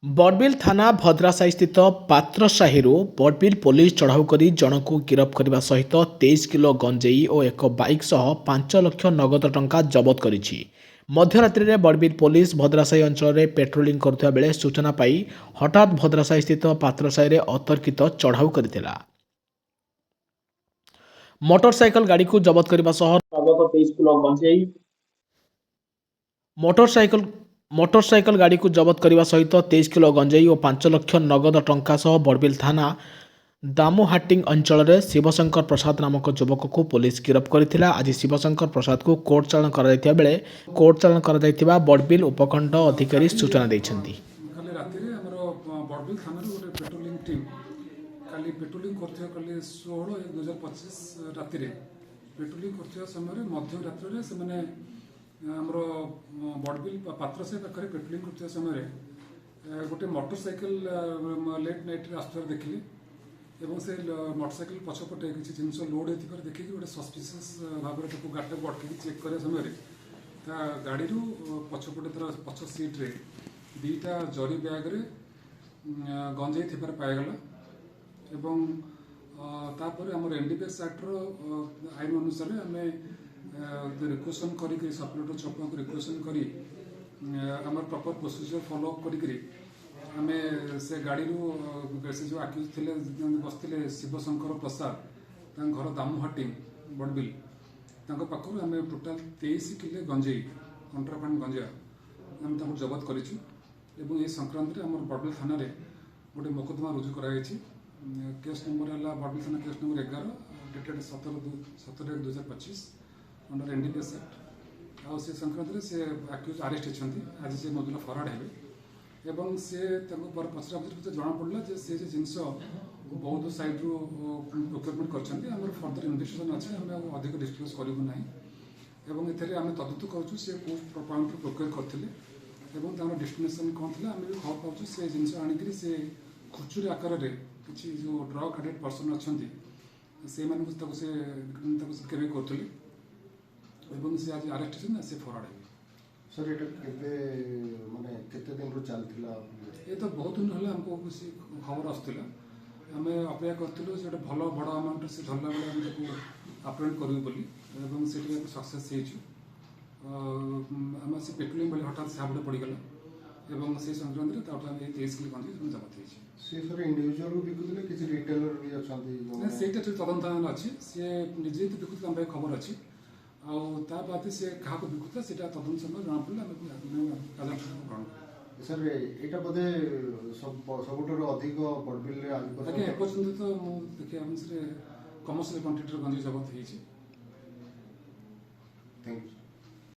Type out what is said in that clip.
ବଡ଼ବିଲ ଥାନା ଭଦ୍ରାସାହିସ୍ଥିତ ପାତ୍ରସାହିରୁ ବଡ଼ବିଲ ପୋଲିସ ଚଢ଼ାଉ କରି ଜଣକୁ ଗିରଫ କରିବା ସହିତ 23 କିଲୋ ଗଞ୍ଜେଇ ଓ ଏକ ବାଇକ୍ ସହ 5 ଲକ୍ଷ ନଗଦ ଟଙ୍କା ଜବତ କରିଛି। ମଧ୍ୟରାତ୍ରିରେ ବଡ଼ବିଲ ପୋଲିସ ଭଦ୍ରାସାହି ଅଞ୍ଚଳରେ ପେଟ୍ରୋଲିଂ କରୁଥିବା ବେଳେ ସୂଚନା ପାଇ ହଠାତ୍ ଭଦ୍ରାସାହିସ୍ଥିତ ପାତ୍ରସାହିରେ ଅତର୍କିତ ଚଢ଼ାଉ କରିଥିଲା। ମୋଟରସାଇକେଲ ଗାଡ଼ିକୁ ଜବତ କରିବା ସହ ନଗଦ 23 କିଲୋ ଗଞ୍ଜେଇ, ମୋଟରସାଇକେଲ ମୋଟରସାଇକେଲ ଗାଡ଼ିକୁ ଜବତ କରିବା ସହିତ 23 କିଲୋ ଗଞ୍ଜେଇ ଓ 5 ଲକ୍ଷ ନଗଦ ଟଙ୍କା ସହ ବଡ଼ବିଲ ଥାନା ଦାମୁହାଟିଂ ଅଞ୍ଚଳରେ ଶିବଶଙ୍କର ପ୍ରସାଦ ନାମକ ଯୁବକକୁ ପୋଲିସ ଗିରଫ କରିଥିଲା। ଆଜି ଶିବଶଙ୍କର ପ୍ରସାଦକୁ କୋର୍ଟ ଚାଲାଣ କରାଯାଇଥିବା ବେଳେ କୋର୍ଟ ଚାଲାଣ କରାଯାଇଥିବା ବଡ଼ବିଲ ଉପଖଣ୍ଡ ଅଧିକାରୀ ସୂଚନା ଦେଇଛନ୍ତି। କାଲି ରାତିରେ ଆମର ବଡ଼ବିଲ ଥାନାରୁ ଗୋଟେ ପେଟ୍ରୋଲିଂ ଟିମ୍ କାଲି ପେଟ୍ରୋଲିଂ କରୁଥିବା, କାଲି 16/1/2025 ରାତିରେ ପେଟ୍ରୋଲିଂ କରୁଥିବା ସମୟରେ ମଧ୍ୟରାତ୍ରରେ ସେମାନେ ଆମର ବଡ଼ବିଲ ପାତ୍ରସାହି ପାଖରେ ପେଟ୍ରୋଲିଂ କରୁଥିବା ସମୟରେ ଗୋଟେ ମୋଟର ସାଇକେଲ ଲେଟ୍ ନାଇଟ୍ରେ ଆସୁଥିବାର ଦେଖିଲେ ଏବଂ ସେ ମୋଟରସାଇକେଲ ପଛପଟେ କିଛି ଜିନିଷ ଲୋଡ୍ ହେଇଥିବାର ଦେଖିକି ଗୋଟେ ସସ୍ପିସିୟସ୍ ଭାବରେ ତାକୁ ଗାଡ଼ିଟାକୁ ଅଟକେଇକି ଚେକ୍ କରିବା ସମୟରେ ତା ଗାଡ଼ିରୁ ପଛପଟେ ତାର ପଛ ସିଟ୍ରେ ଦୁଇଟା ଜରି ବ୍ୟାଗରେ ଗଞ୍ଜେଇ ଥିବାର ପାଇଗଲା। ଏବଂ ତାପରେ ଆମର ଏନ୍ଡିପିଏସ୍ ଆକ୍ଟର ଆଇନ ଅନୁସାରେ ଆମେ ରିକ୍ୱିଜିସନ୍ କରିକି, ସବ୍ ଚକମାକୁ ରିକ୍ୱିଜିସନ୍ କରି, ଆମର ପ୍ରପର ପ୍ରୋସିଜିଅର ଫଲୋ ଅପ୍ କରିକିରି ଆମେ ସେ ଗାଡ଼ିରୁ ସେ ଯେଉଁ ଆକ୍ୟୁଜ୍ ଥିଲେ, ବସିଥିଲେ, ଶିବଶଙ୍କର ପ୍ରସାଦ, ତାଙ୍କ ଘର ଦାମୁହାଟି, ବଡ଼ବିଲ, ତାଙ୍କ ପାଖରୁ ଆମେ ଟୋଟାଲ 23 କିଲୋ ଗଞ୍ଜେଇ, କଣ୍ଟ୍ରାଫାଣ୍ଡ ଗଞ୍ଜା ଆମେ ତାଙ୍କୁ ଜବତ କରିଛୁ। ଏବଂ ଏ ସଂକ୍ରାନ୍ତରେ ଆମର ବଡ଼ବିଲ ଥାନାରେ ଗୋଟେ ମୋକଦ୍ଦମା ରୁଜୁ କରାଯାଇଛି। କେସ୍ ନମ୍ବର ହେଲା ବଡ଼ବିଲ ଥାନା case number 11, dated 17/1/2025, under NDPS act. ଆଉ ସେ ସଂକ୍ରାନ୍ତରେ ସେ ଆକ୍ୟୁଜ୍ ଆରେଷ୍ଟ ଅଛନ୍ତି। ଆଜି ସେ ମଦୁଲା ଫରୱାର୍ଡ ହେବେ। ଏବଂ ସେ ତାଙ୍କୁ ପରେ ପଚରା ପଚରି ଭିତରେ ଜଣାପଡ଼ିଲା ଯେ ସେ ଯେ ଜିନିଷ ବୌଦ୍ଧ ସାଇଡ଼ରୁ ପ୍ରୋକ୍ୟୁରମେଣ୍ଟ କରିଛନ୍ତି। ଆମର ଫର୍ଦର ଇନଭେଷ୍ଟିଗେସନ୍ ଅଛି, ଆମେ ଆଉ ଅଧିକ ଡିସକ୍ଲୋଜ୍ କରିବୁ ନାହିଁ। ଏବଂ ଏଥିରେ ଆମେ ତଦନ୍ତ କରୁଛୁ, ସେ କେଉଁ ପଏଣ୍ଟରୁ ପ୍ରୋକ୍ୟୁର କରିଥିଲେ ଏବଂ ତାଙ୍କର ଡେଷ୍ଟିନେସନ୍ କ'ଣ ଥିଲା। ଆମେ ବି ଖବର ପାଉଛୁ, ସେ ଜିନିଷ ଆଣିକିରି ସେ ଖୁଚୁରା ଆକାରରେ କିଛି ଯେଉଁ ଡ୍ରଗ୍ ଆଡ଼ିକ୍ଟ ପର୍ସନ୍ ଅଛନ୍ତି, ସେଇମାନଙ୍କୁ ତାକୁ ସେ କେବେ କରୁଥିଲେ। ଏବଂ ସେ ଆଜି ଆରେଷ୍ଟ ହେଇଛନ୍ତି ନା ସେ ଫରୱାର୍ଡ ହେବେ। ସାର୍, ଏଇଟା କେବେ, ମାନେ କେତେ ଦିନରୁ ଚାଲିଥିଲା? ଏ ତ ବହୁତ ଦିନ ହେଲା ଆମକୁ କିଛି ଖବର ଆସୁଥିଲା। ଆମେ ଅପେକ୍ଷା କରିଥିଲୁ, ସେ ଗୋଟେ ଭଲ ବଡ଼ ଆମାଉଣ୍ଟ ସେ ଧରିଲା ବେଳେ ଆମେ ତାକୁ ଆପ୍ରେହେଣ୍ଡ କରିବୁ ବୋଲି। ଏବଂ ସେଠି ଆମେ ସକ୍ସେସ୍ ହେଇଛୁ। ଆମେ ସେ ପେଟ୍ରୋଲିଂ ବେଳେ ହଠାତ୍ ସେ ହାବୁଡ଼େ ପଡ଼ିଗଲା ଏବଂ ସେଇ ସଂକ୍ରାନ୍ତରେ ତାଠୁ ଆମେ ଏଇ 23 କିଲୋ ଗଞ୍ଜେଇ ଜବତ ହେଇଛି। ସେ ସାର୍ ଇଣ୍ଡିଭିଜୁଆଲ ବିକୁଥିଲେ, କିଛି ରିଟେଲର ବି ଅଛନ୍ତି ନା, ଯୋଉମାନେ- ସେଇଟା ଟିକେ ତଦନ୍ତ ଅଛି। ସିଏ ନିଜେ ତ ବିକୁଥିଲା, ଆମ ପାଖେ ଖବର ଅଛି। ଆଉ ତା ବାଦେ ସେ କାହାକୁ ବିକୁଥିଲା, ସେଇଟା ତଦନ୍ତ ସମୟରେ ଜଣାପଡ଼ିଲେ ଆମେ କାର୍ଯ୍ୟାନୁଷ୍ଠାନ ଗ୍ରହଣ କରିବୁ। ସାର୍, ଏଇଟା ବୋଧେ ସବୁଠାରୁ ଅଧିକ ବଡ଼ବିଲରେ ଆଜି ଆଜ୍ଞା, ପର୍ଯ୍ୟନ୍ତ? ଏପର୍ଯ୍ୟନ୍ତ ତ ମୁଁ ଦେଖିବା ଅନୁସାରେ କମର୍ସିଆଲ କ୍ୱାଣ୍ଟିଟିର ଗଞ୍ଜେଇ ଜବତ ହେଇଛି। Thank you.